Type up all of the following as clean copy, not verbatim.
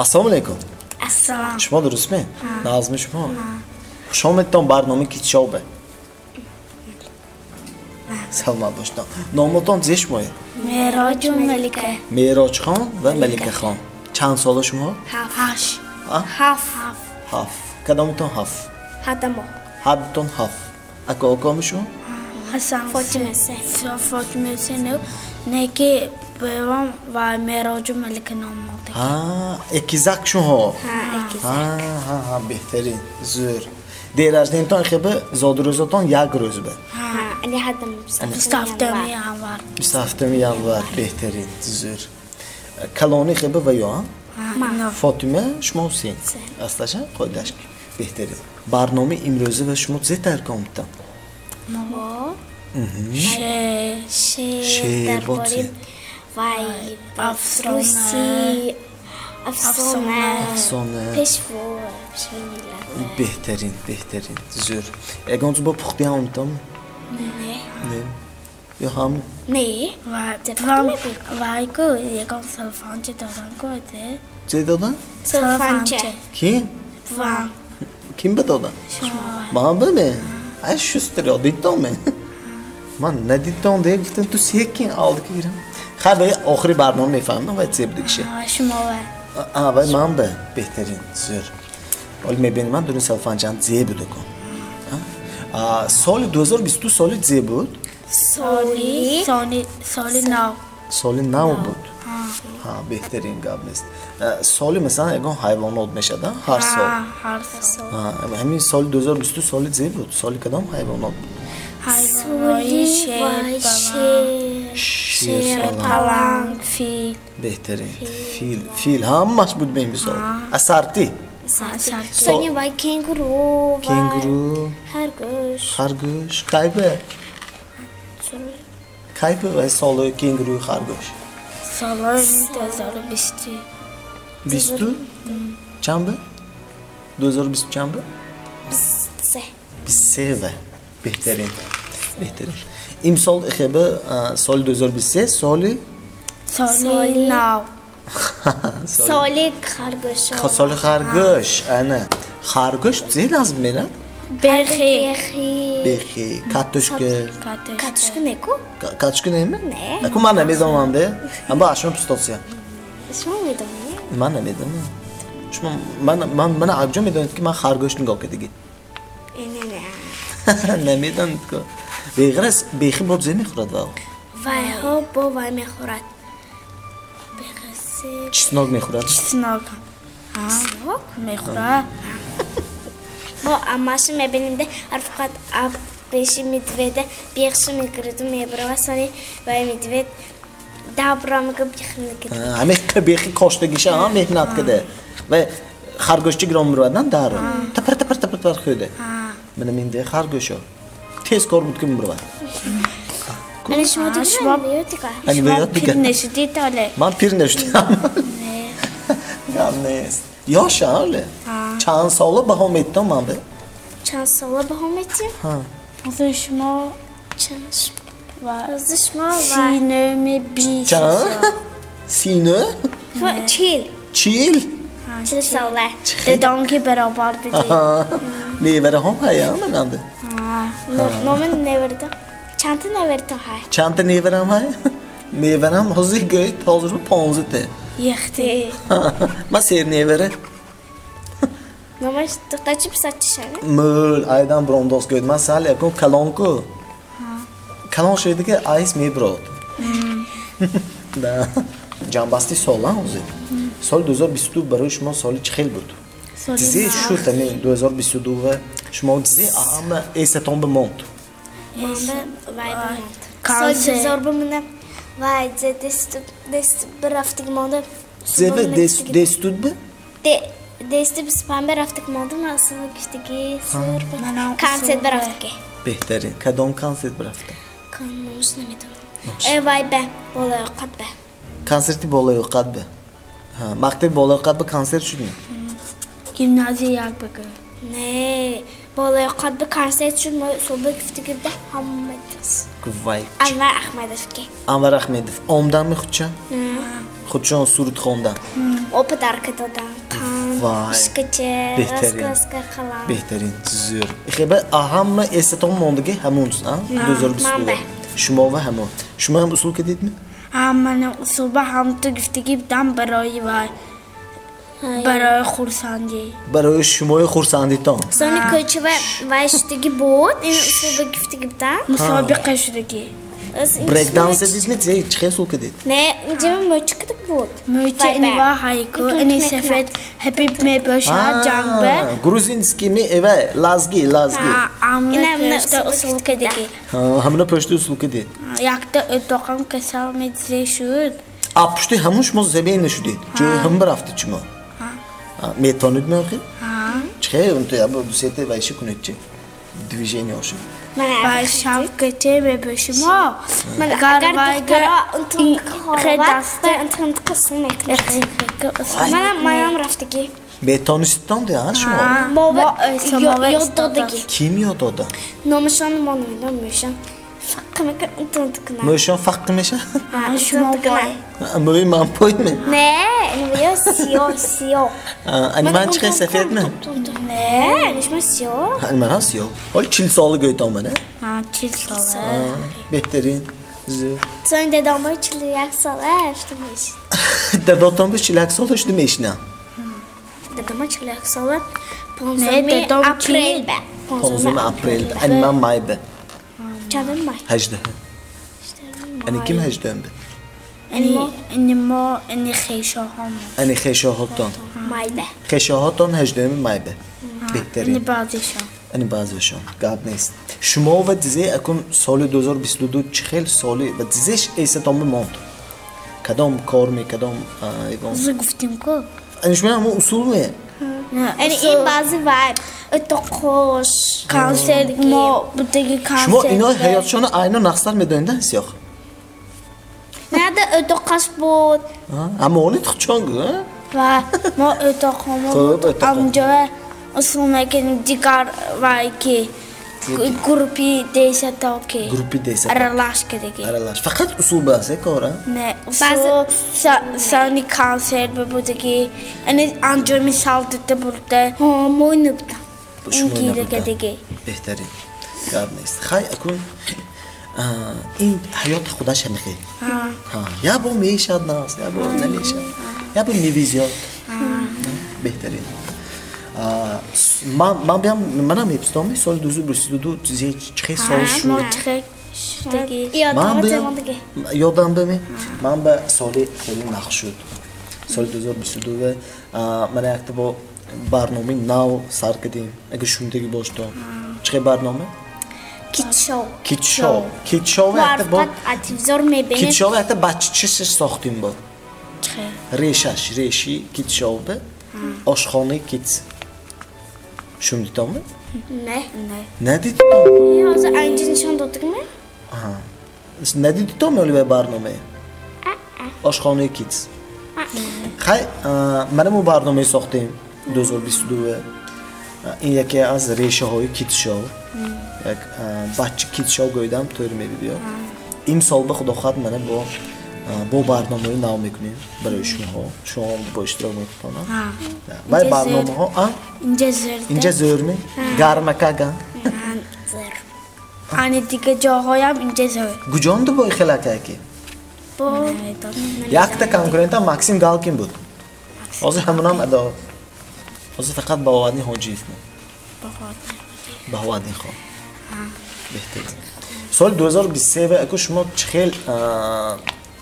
Ассалому алайкум. Ассалом. Шумо дурустме? Назми шумо? Хуш омадтон барномаи Китшове. Саломат бошед. Номатон зе шумоед? Мероҷу Малика. Мероҷхон ва Маликахон. Чанд сола шумо? Ҳашт. Ҳафт. Ҳафт. Кадомтон ҳафт? Ҳадамо. Ҳаддтон ҳафт. Ака акоми шумо? Ҳасан. Фотима Ҳусейн. Фотима Ҳусейн неки бевам ва Мероҷу Малика ном мода. Ҳа, экизак шумо. Ҳа, экизак. Ҳа, ҳа, беҳтарин. Зӯр. Дерождентон хебе зодрӯзотон як рӯз бе. Ҳа, ани ҳадам 27 январ. 27 январ беҳтарин. Зӯр. Калони хебе ва ё? Фотима, шумо Ҳусейн. Аслаша қоидаш беҳтарин. Барномаи имрӯза ва шумо зе тайёр кардам? Мо шеър дар бораи вай русӣ афсона пешво миллат. Беҳтарин, беҳтарин. Зӯр. Ягон чиз бо пухти ҳам омтам? Не. Не. Ё ҳам? Не. Вай ку ягон салфанча додан ку де? Чӣ додан? Салфанча. Ким? Вам. Ким ба додан? Ман ба ме? Ай шустр ё дидтон ме? Ман надидтон де гуфтам ту секин алди ки гирам. Хай ба охири барнома мефаҳмам вай чӣ будигише. Шумо вай. А вай ман ба беҳтарин. Зӯр. Ҳоло мебинем ман дуруни салфанчаам зе буда кун. Соли 2022 соли зе буд? Соли нав. Соли нав буд. Ҳа, беҳтарин гап нест. Соли масалан ягон ҳайвонот мешад, ҳар сол. Ҳар сол. Ҳамин соли 2022 соли зе буд? Соли кадом ҳайвонот буд? Соли шер, паланг, фил. Беҳтарин. Фил, фил ҳамаш буд ба ин сол. Ассорти. Сони вай кенгуру, кенгуру, харгӯш. Харгӯш, кайбе? Кайбе вай соли кенгуру харгӯш? Соли 2022. 22? Чанд бе? 2020 чанд бе? 23. 23 ве. Беҳтарин. Беҳтарин. Имсол хебе соли 2023 соли соли нав. Соли харгӯш. Соли харгӯш. Ана. Харгӯш зе лазм мерад? Бехи. Бехи. Катушка. Катушка не ку? Катушка не ме? Не. Аку ман намедонам де. Аммо ашон пустотсия. Шумо медонед? Ман намедонам. Шумо ман аҷо медонед ки ман харгӯш нигоҳ кардагӣ. Не, не. Намедонед ку. Беғараз бехи бо зе мехӯрад ва? Вайҳо бо вай мехӯрад. Чеснок мехӯрад? Чеснок. Чеснок мехӯрад. Мо амаша мебинем де ҳар фақат аб пеши медведа бехша мегирду мебарава сони вай медвед дабра мега бех мегирд. Ҳаме бехи коштагиша ҳа меҳнат када. Ва харгӯшчи гиром мебарад на дару. Тапар тапар тапар тапар хӯрда. Мана менде харгӯшо. Тез кор буд ки мебарад. Ани шумо дигар? Ани веёт дигар. Пир нашудед ҳоле? Ман пир нашудам. Гап нест. Ёша ҳоле? Чанд сола баҳо метитон ман бе? Чанд сола баҳо метиҳем? Ҳа. Ҳозир шумо ҳозир шумо синӯми бист. Чанд? Синӯ? Чил. Чил? 40 сола. Дедом ки баробар бидед. Невараҳом ҳая мананде? Номи неварда. Чандта неваратон ҳай? Чандта неварам ҳай? Неварам ҳозир гӯед ҳозир 15 та. Яхте. Ман сер невара. Номаш духтарчи писарчи шава? Мӯл айдан бромдос гӯед. Ман сал якун калон ку. Калон шуд ки айс меброд. Да. Ҷамъбасти сола ҳозир. Соли 2022 барои шумо соли чӣ хел буд? Зе шуд ҳамин 2022 ва шумо зе ҳама эсатон бимонд? Вай бимонд. Соли 2000 бимона вай зе дест бирафтиг монда. Зе дестуд б? Дести 25 бирафтиг монда ман асла гуфтиги сур консерт бирафтиги. Беҳтарин. Кадом консерт бирафта? Номаш намедонам. Вай бе болоёқат бе. Консерти болоёқат бе. Мактаби болоёқат бе консерт шудми? Гимназия як бигӯ. Не, болоёқат бе консерт шуд, мо суҳбат гуфтиги бе ҳама кас. Вай. Анвар Аҳмедов ки. Анвар Аҳмедов омдан мехудча? Худшон суруд хондан. О подарка додан. Вай. Ишкаче, Беҳтарин. Раска қалам. Беҳтарин, зӯр. Хеба ҳама эсатон мондаги ҳамон, а? 2022. Шумо ва ҳамон. Шумо ҳам усул кардидми? Ҳа, манам усулба ҳам ту гуфтагӣ будам барои вай. Барои хурсандӣ. Барои шумои хурсандитон. Сони кӯча вай шудагӣ буд, ин усулба гуфтагӣ будам. Мусобиқа шудагӣ. Брейкданс дидми, чӣ хел усул кардид? Не, инҷа мӯча буд. Мӯча ини ва ҳайку, ини сафед ҳабиб мебошад ҷанба. Грузинский ми эва, лазги, лазги. Ҳамна пушта усул кардагӣ. Ҳамна пушта усул кардид. Якта отоқам касал медзе шуд. А пушти ҳамун шумо забин нашудид. Ҷои ҳам рафтид шумо. Метавонид меохи? Чӣ хел дусете вайши кунед чи? Движение оши. Вай шавкаче мебошимо. Агар духтаро манам рафтагӣ. Метавонистон деа шумо? Ёд додагӣ. Ким ёд дода? Номашон мо намедонам, мӯшон. Фаққ мекунад, интон кунад. Мӯшон фаққ мешавад? Шумо бой. Мӯи ман пой ме? Не, ин сиёҳ, сиёҳ. Ани ман чӣ хел сафед ме? Не, ани шумо сиёҳ. Ани ман ҳам сиёҳ. Ҳоли 40 сола гӯйтон мана? Ҳа, 40 сола. Беҳтарин. Сони дадомой 41 сола шуд мешид. Дадотон бо 41 сола шуд мешинам? Дадомо 41 сола 15 апрел бе. 15 апрел. Ани ман май бе. Чандум май? 18. Ани ким 18 бе? Ани мо, ани хешоҳам. Ани хешоҳотон. Май бе. Хешоҳотон 18 май бе. Беҳтарин. Ани баъзешон. Ани баъзешон. Гап нест. Шумо ва дизе акун соли 2022 чӣ хел соли ва дизеш эсатон монд? Кадом кор ме, кадом ягон? Узу гуфтим ку. Ани шумо ҳамон усул ме? Ани ин баъзи вай отоқош. Консерт мо будаги консерт. Шумо ино ҳаётшонро айно нақстар медонед, сиёх? Нада отоқаш буд. Ҳамони тухчон гу? Ва мо отоқомо буд. Амҷо усул мекунем дигар вай ки группи десато ки. Группи десато. Аралаш кардагӣ. Аралаш. Фақат усул бас, кора? Не, усул сони консерт будаги. Ани анҷоми сол дида бурда. Ҳо, мо набудам. Шумо гира кардагӣ. Беҳтарин. Гап нест. Хай акун ин ҳаёт худаш ҳамихел. Я бо мешад нас, я бо намешад. Я бо мевизиёд. Беҳтарин. Ман биям манам мепустам соли 2022 чӣ хел сол шуд? Ёдам баме? Ман ба соли хеле нақ шуд. Соли 2022 ман якта бо барномаи нав сар кардем. Агар шунидагӣ бошед. Чӣ хел барнома? Китшоу. Китшоу. Китшоу якта бо телевизор мебинем. Китшоу якта баччашаш сохтем бо. Решаш, реши китшоу бе. Ошхонаи кит. Шунидитонми? Не. Надидитон? Ҳозир анҷа нишон додагми? Надидитонми оли вай барномае? Ошхонаи кит. Хай, мана мо барномае сохтем 2022. Ин яке аз решаҳои китшоу. Як бачча китшоу гӯйдам тӯри мебибиёд. Имсол ба худо хоҳад мана бо барномаи нав мекунем барои шумоҳо. Шумо бо иштирок мекунед. Вай барномаҳо, а? Инҷа зӯр. Инҷа зӯрми? Гармакага? Зӯр. Ани дига ҷоҳоям инҷа зӯр. Гуҷонду бо хелакаки? Бо якта конкурентам Максим Галкин буд. Ҳозир ҳамонам адо. Ҳозир фақат Баҳоваддин Ҳоҷиев мо. Баҳоваддин хон. Беҳтарин. Соли 2023 аку шумо чӣ хел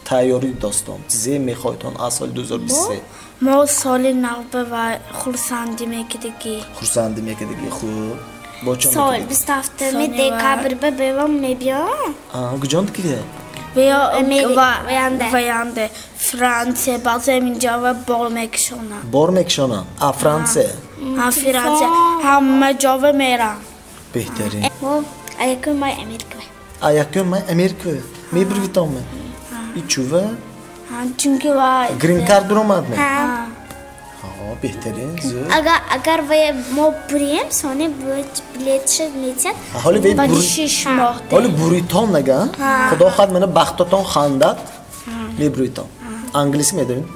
тайёрӣ достон? Чизе мехоҳедтон аз соли 2023? Мо соли нав ба хурсандӣ мекардагӣ. Хурсандӣ мекардагӣ, хуб. Бо чӣ Сол 27 декабр ба бевам мебиём. Куҷон киде? Ваянде. Франция, баъзе инҷа ва бор мекишонам. Бор мекишонам? А, Франция? Ҳа, Франция. Ҳама ҷо ва мерам. Беҳтарин. Мо аякум май Америка. Аякум май Америка. Мебривитон ме? И чува? Чунки вай Грин карт баромад ме? Ҳа. Ҳа, беҳтарин, зӯр. Агар вай мо бурем, сони билетша метиҳад. Ҳоли вай Баъди шиш моҳ. Ҳоли буритон нага? Худо хоҳад мана бахтотон хандад, мебуритон. Англисӣ медонед?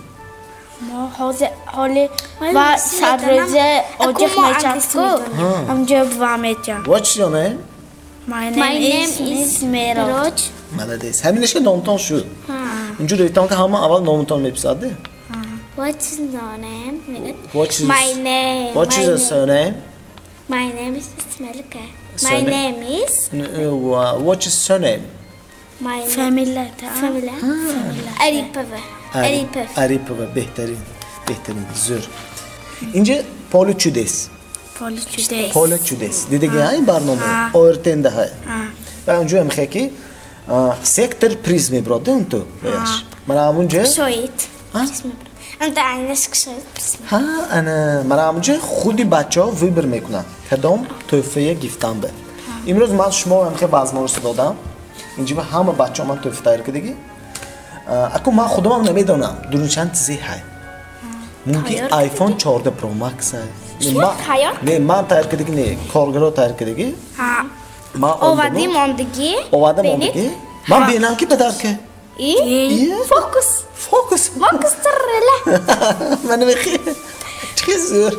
Мо ҳозир ҳоли ва садрӯза оҷиқ мечапку ҳамҷо ва метям. What's your name? My name is Meroj. Молодец. Ҳаминашка номтон шуд. Инҷо рӯйтон ки ҳама аввал номтон мепурсад. What's your name? My name. What is your surname? My name is Ismailka. My name is. What is surname? My family. Family. Aripova. Aripov. Aripova беҳтарин, беҳтарин, зӯр. Инҷа Поле чудес. Поле чудес. Поле чудес. Дидагӣ ин барнома ОРТН-да ҳай. Ва онҷо ҳам хе ки сектор приз мебарод он ту. Мана ҳамунҷа. Шоид. Анта айнаш кшоид приз. Ҳа, ана мана ҳамунҷа худи бачаҳо выбор мекунанд. Кадом тӯҳфая гифтан бе. Имрӯз ман шумо ҳам хе возможность додам. Инҷа ҳама бачаҳо ман тӯҳфа тайёр кардагӣ. Аку ман худам намедонам дурунчанд чизе ҳай. Мумкин iPhone 14 Pro Max ҳай. Не, ман тайёр кардагӣ не, коргаро тайёр кардагӣ. Ман оварди мондагӣ. Оварда мондагӣ. Ман бинам ки падарка. И? Фокус. Фокус. Фокус тарла. Ман мехе. Чӣ зӯр.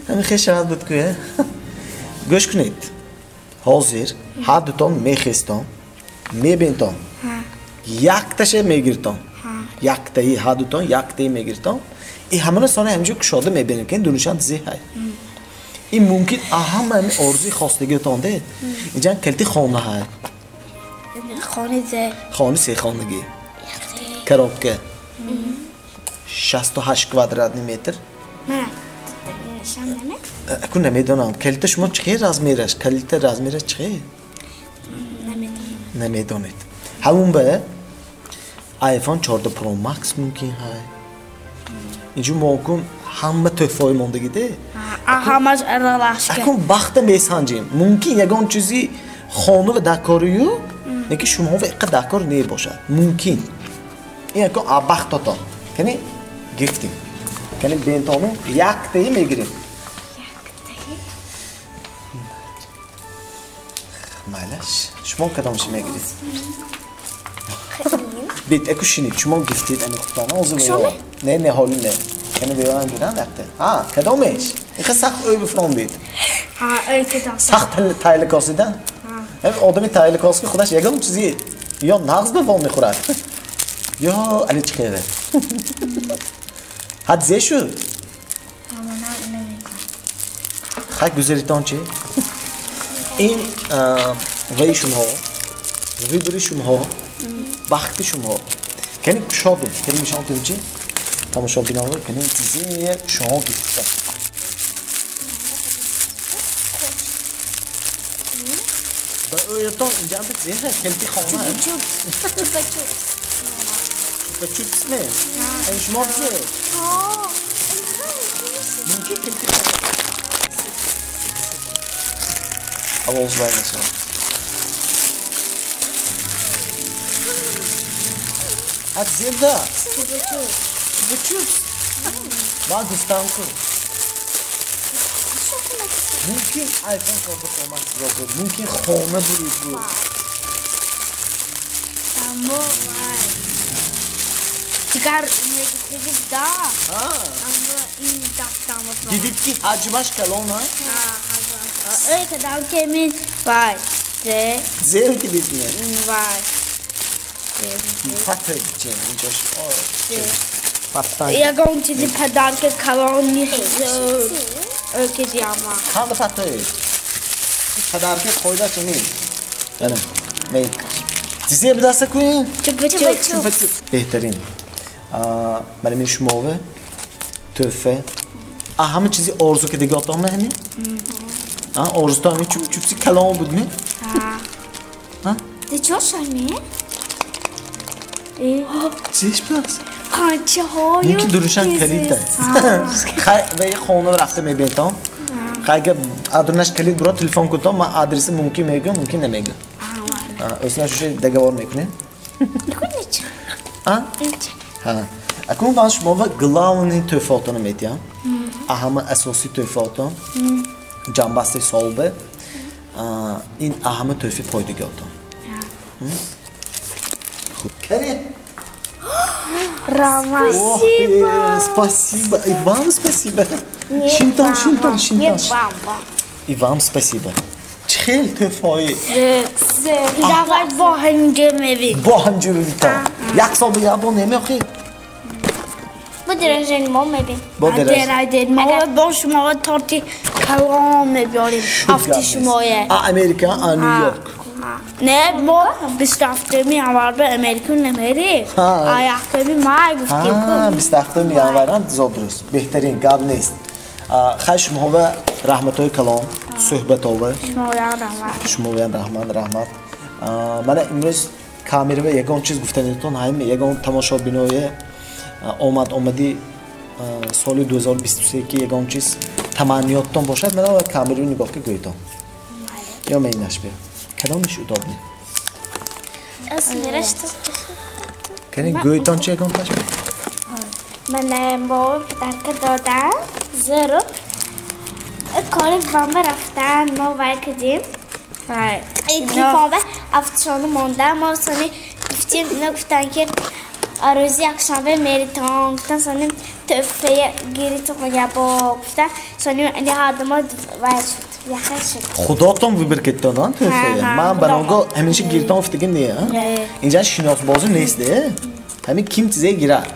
Ҳамин хе шавад буд ку. Гӯш кунед. Ҳозир ҳар дутон мехестон, мебинтон. Якташа мегиртон. Яктаи ҳар дутон яктаи мегиртон. И ҳамона сони ҳаминҷо кушода мебинем ки дунишан зе ҳай. Ин мумкин ҳама ҳамин орзуи хостагиатон де. Инҷа калити хона ҳай. Хони зе. Хони сехонагӣ. Коробка. 68 квадратный метр. Аку намедонам. Калита шумо чӣ хел размераш? Калита размераш чӣ хел? Намедонед. Ҳамун ба iPhone 14 Pro Max мумкин ҳай. Инҷо мумкин ҳама тӯҳфаҳои мондагӣ де. Ҳамаш аралашка. Акун бахта месанҷем. Мумкин ягон чизи хона ва дакорию, не ки шумо ва иққа дакор небошад. Мумкин. Ин акун бахтотон. Кани гирифтем. Кани бентону яктаи мегирем. Майлаш. Шумо кадомши мегиред? Бит, аку шинед. Шумо гифтед ани худтона. Озу веён. Не, не, ҳоли не. Кани веён гиранд якта. Ҳа, кадомеш? Иқа сахт ӯй бифрондед. Ҳа, ӯй кадом. Сахт тайликосида? Ҳа. Одами тайликос ки худаш ягон чизи ё нағз ба во мехӯрад, ё али чӣ хеле. Ҳад зе шуд? Хай гузаритон чӣ? Ин ваи шумоҳо, выбори шумоҳо, бахти шумоҳо. Кани кушодем, кани нишон кунем чи? Тамошобинонро кани зе шумо гирифта. Ба ӯятон инҷа зе калити хона. Чуп чуп. Чупа чупс ме? Ин шумо зе? Мумкин калити хона. Овоз вайнасо. Ад зебда. Чупа чупс. Ман гуфтам ку. Мумкин iPhone 14 Pro Max буд, мумкин хона бурид буд. Аммо вай. Дигар мегуфтагӣ да. Аммо ин дафтам буд. Дидид ки ҳаҷмаш калон ҳа? Ҳа, ҳаҷмаш. Ӯй кадам ки мин вай. Зе. Зер ки дид ме? Вай. Фатр чен инҷош. Ягон чизи падарка калон нест. Ӯй ки диама. Қанд фатр. Падарка қоида чунин. Яна, мей. Зе бидаста кунин? Чупа чуп. Беҳтарин. Мана мин шумове тӯҳфа. Ҳама чизи орзу ки диготон ҳамин? Орзутон ҳамин чуп чупси калон буд ми? Ҳа. Дечо шами? Чиш будааст? Қанчаҳою. Мумкин дурушан калита. Хай вай хона рафта мебинтон. Хай га адрнаш калит буро телефон кунтон, ман адреси мумкин мегӯям, мумкин намегӯям. Ӯсина шуша договор мекунем. А? Ҳа. Акун ман шумо ва главный тӯҳфаотонро метиҳам. Ҳама асосии тӯҳфаотон ҷанбасти солбе. Ин ҳама тӯҳфаи пойдагиотон. Хуб. Кани? Раҳмат. Спасибо. Спасибо. И вам спасибо. Шинтон, шинтон, шинтон. И вам спасибо. Чӣ хел тӯҳфаҳои Давай бо ҳаминҷо мебинем. Бо ҳамҷо мебинем. Як сол ба як бор намеохӣ? Бо день мо мебинем. Бо день мо бо шумо торти калон мебиёрем. Ҳафти шумое. А Америка, а Нью-Йорк. Не, мо 27 январ ба Америка намерем. А 1 май гуфтем. 27 январ зодрӯз. Беҳтарин гап нест. Хай шумоҳо раҳматҳои калон, суҳбатова. Шумоям раҳмат, раҳмат. Мана имрӯз камерава ягон чиз гуфтанитон ҳайме, ягон тамошобиное омад омади соли 2023 ки ягон чиз таманниёттон бошад, мана камераро нигоҳ ки гӯйтон. Ё менаш бе. Кадомиш удобный? Кани гӯйтон чи ягон таш? Мана бо подарка додам, зеро кори вама рафтан, мо вай кардем. Телефонва афтшону монда, мо сони гуфтем, ино гуфтан ки рӯзи якшанбе меритон, гуфтан сони тӯҳфая гиритон ябо гуфтан, сони ҳардумо вай шуд, яха шуд. Худотон выбор кардтон тӯҳфая? Ман баронго ҳамеша гиритон гуфтагим не, инҷа шиносбозӣ нест, ҳамин ким чизе гирад.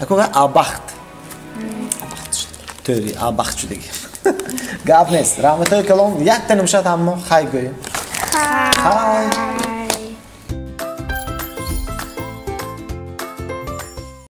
Ако вай абахт. Тӯри, абахт шудаги. Гап нест. Раҳматҳои калон, якта нимшад ҳаммо хай гӯем. Хай.